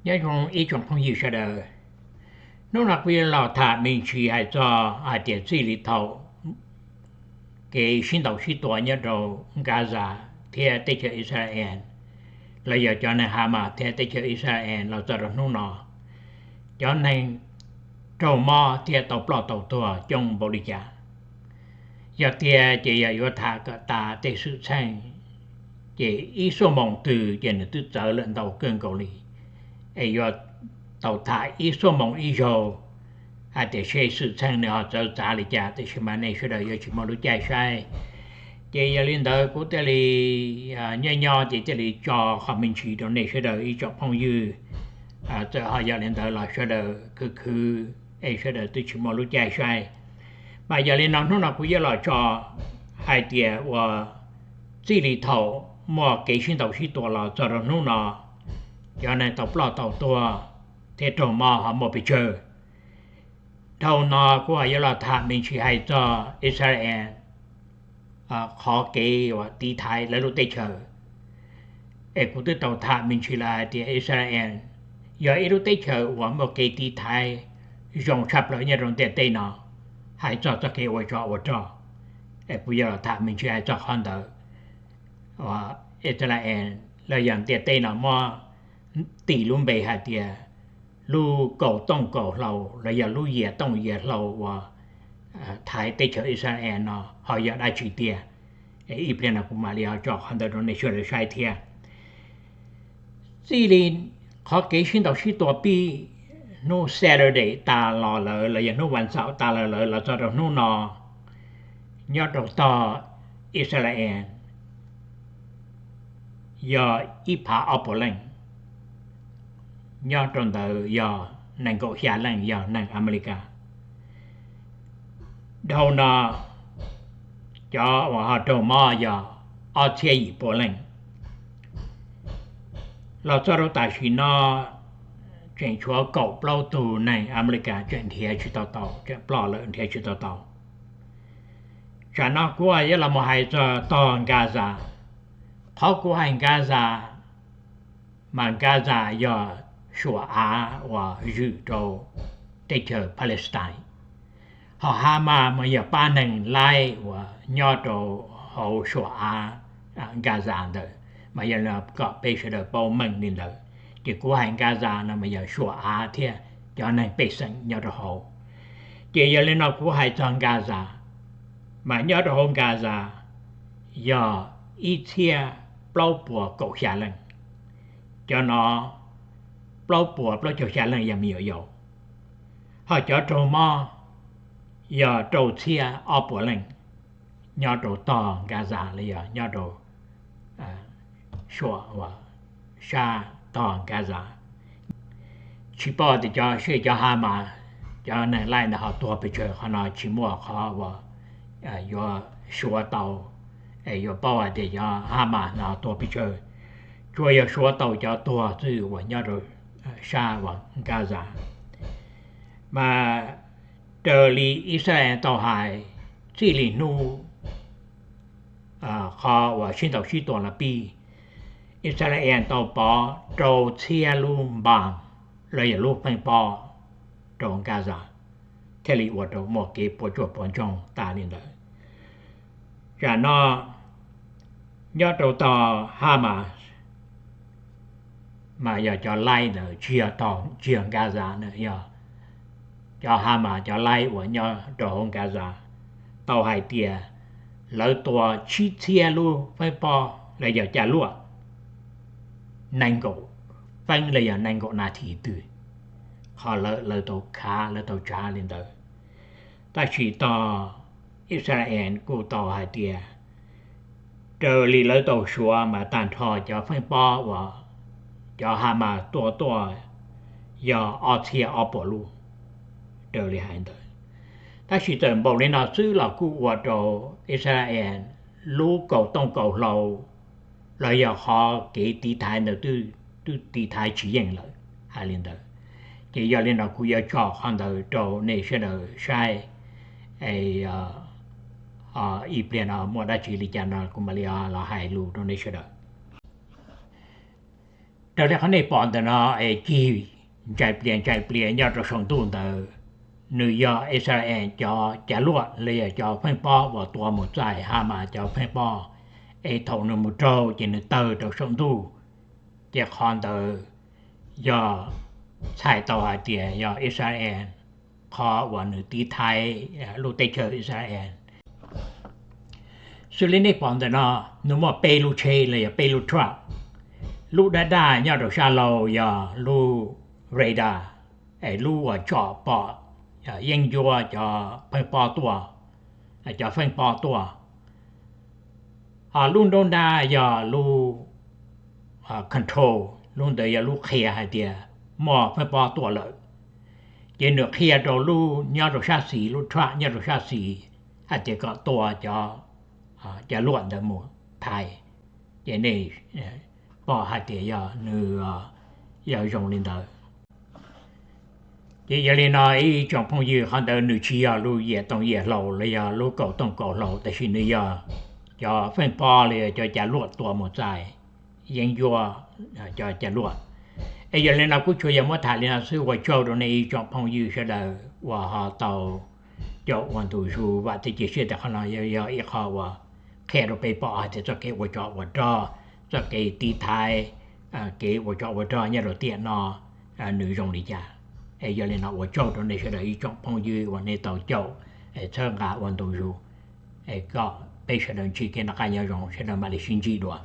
Nyob zoo ib tsoom phooj ywg sawv daws, hnub no kuv yuav los tham me ntsis hais txog hais tias txij li thaum kev sib ntaus sib tua nyob rau Gaza thiab teb chaws Israel, los yog cov neeg Hamas thiab teb chaws Israel los txog rau hnub no, cov neeg raug mob thiab tau ploj tau tuag coob npaum li cas. Yog tiag ces yog yuav tham kom tas tej xwm txheej, ces ib xuab moos twg ces nws twb txawv lawm ntau kawg nkaus li, es yuav tau tham ib xuab moos ib zaug hais tias seb xwm txheej nws ho txawv txav li cas, tiam sis mas nej sawv daws yuav tsis muaj lub caij saib. Ces yog li ntawd kuv thiaj li nyob nyob ces thiaj li tso qhov me ntsis rau nej sawv daws ib tsoom phooj ywg. Txawm ho yog li ntawd los sawv daws khwv khwv, es sawv daws twb tsis muaj lub caij saib. Mas yog li no hnub no kuv yuav los tso hais tias uas txij li thaum muaj kev sib ntaus sib tua los txog rau hnub no, cov neeg tau ploj tau tuag thiab raug mob ho muaj pes tsawg. Dhau no kuv ho yuav los tham me ntsis hais txog Israel qhov kev uas tiv thaiv lawv lub teb chaws. Es kuv twb tau tham me ntsis lawm hais tias Israel yog ib lub teb chaws uas muaj kev tiv thaiv zoo tshaj plaws nyob rau ntiaj teb no, hais txog txoj kev ua tsov ua rog. Es kuv yuav los tham me ntsis hais txog qhov ntawd. Israel los yog ntiaj teb no muab tis lub npe hais tias lub kaum tooj kaum hlau los yog lub yias tooj yias hlau uas thaiv teb chaws Israel no ho yog dab tsi tiag. Ib pliag no kuv mam li ho tso qhov ntawd rau nej sawv daws saib thiab. Txij li qhov kev sib ntaus sib tua pib hnub Saturday tas los lawm los yog hnub vas xaum tas los lawm los txog rau hnub no, nyob rau tog Israel yog ib phav ob puas leej, nyob rau ntawd yog nees nkaum xya leej yog neeg Amelikas. Dhau no cov uas ho raug mob yog ob txhiab yim pua leej. Los txog rau tam sim no tseem tshuav kaum plaub tug neeg Amelikas tseem nrhiav tsis tau tau, tseem ploj lawm nrhiav tsis tau tau. Tsam no kuv yuav los mus hais txog tog Gaza. Qhov kuv hais Gaza, mas Gaza yog suam av uas zwm rau teb chaws Palestine. Ho Hamas mas yog pab neeg laib uas nyob rau hauv suam av Gaza ntawd, mas yog li no kom peb sawv daws paub meej li ntawd. Ces kuv hais Gaza no mas yog suam av thiab cov neeg pej xeem nyob rau hauv. Ces yog li no kuv hais txog Gaza, mas nyob rau hauv Gaza yog ib txhiab plaub puas kaum xya leej. Cov no plaub puas plaub caug xya leej yog me nyuam yaus, ho cov raug mob yog rau txhiab ob puas leej nyob rau tog Gaza los yog nyob rau suam uas sab tog Gaza. Tsis paub tias cov seb cov Hamas, cov neeg laib ntawd ho tuag pes tsawg, qhov no tsis muaj qhov uas yuav suav tau es yuav paub hais tias cov Hamas no tuag pes tsawg. Tsuas yog suav tau cov tuag xwb uas nyob rau sab uas Gaza. Mas raws li Israel tau hais, txij li hnub qhov uas sib ntaus sib tua los pib, Israel tau pov rau txhiab lub npas los yog lub feeb pob rau Gaza, thiaj li ua rau muaj kev puas tsuaj puas ntsoog tas li ntawd. Tsam no nyob rau tog Hamas, mas yog cov laib ntawd tsis yog tog, tsis yog Gaza na, yog cov Hamas cov laib uas nyob rau hauv Gaza tau hais tias lawv tua tsib txhiab lub feeb pob los yog caj luaj nees nkaum feeb los yog nees nkaum nas this twg, qhov lawv tau khav lawv tau tsav li ntawd. Tab sis tog Israel kuj tau hais tias raws li lawv tau suav mas tag nrho cov feeb pob uas cov Hamas tua tuaj yog ob txhiab ob puas lub, raws li hais ntawd. Tab sis txawm npaum li no xwb los kuj ua rau Israel lub kaum tooj kaum hlau los yog qhov kev tiv thaiv ntawd twb tiv thaiv tsis yeej lawm, hais li ntawd. Ces yog li no kuv yuav tso qhov ntawd rau nej sawv daws saib, ib pliag no muaj dab tsi li cas no kuv mam li los hais lus rau nej sawv daws. Raws li qhov nej pom ntawm no es cig ntsais plias ntsais plias nyob rau saum ntuj ntawd, nws yog Israel cov cav luaj los yog cov feej pob uas tua mus txais Hamas cov feej pob, es thaum nws mus raug ces nws tawg rau saum ntuj. Ces qhov ntawd yog txhais tau hais tias yog Israel qhov uas nws tiv thaiv lub teb chaws Israel. Xws li nej pom ntawm no, nws muaj peb lub tsheb los yog peb lub truck. Lub dab daj nyob rau sab laug yog lub radar, es lub uas tsom pom yeeb ncuab cov feej pob tuaj, cov feej pob tuaj. Ho lub nruab nrab yog lub control, lub ntawd yog lub qhia hais tias muaj feej pob tuaj lawm. Ces nws qhia rau lub nyob rau sab xis, lub truck nyob rau sab xis hais tias kom tua cov cav luaj ntawd mus thaiv. Ces nej pom hais tias yog nws yog zoo li ntawd. Ces yog li no ib tsoom phooj ywg, qhov ntawd nws tsis yog lub yias tooj yias hlau los yog lub kaus tooj kaus hlau, tab sis nws yog cov feej pob los yog cov cav luaj tua mus txais yeeb ncuab cov cav luaj. Es yog li no kuv tsuas yog muab tham li no xwb, ua tsaug rau nej ib tsoom phooj ywg sawv daws uas ho tau caum ua ntu zus. Vam thiab cia siab tias qhov no yog ib qho uas qhia rau peb pom hais tias txoj kev ua tsov ua rog, txoj kev tiv thaiv, kev ua tsov ua rog nyob rau tiam no nws zoo li cas. Es yog li no ua tsaug rau nej sawv daws ib tsoom phooj ywg uas nej tau caum, txhawb nqa ua ntu zus, kom peb sawv daws ntsib kev noj qab nyob zoo, sawv daws mam li sib ntsib dua.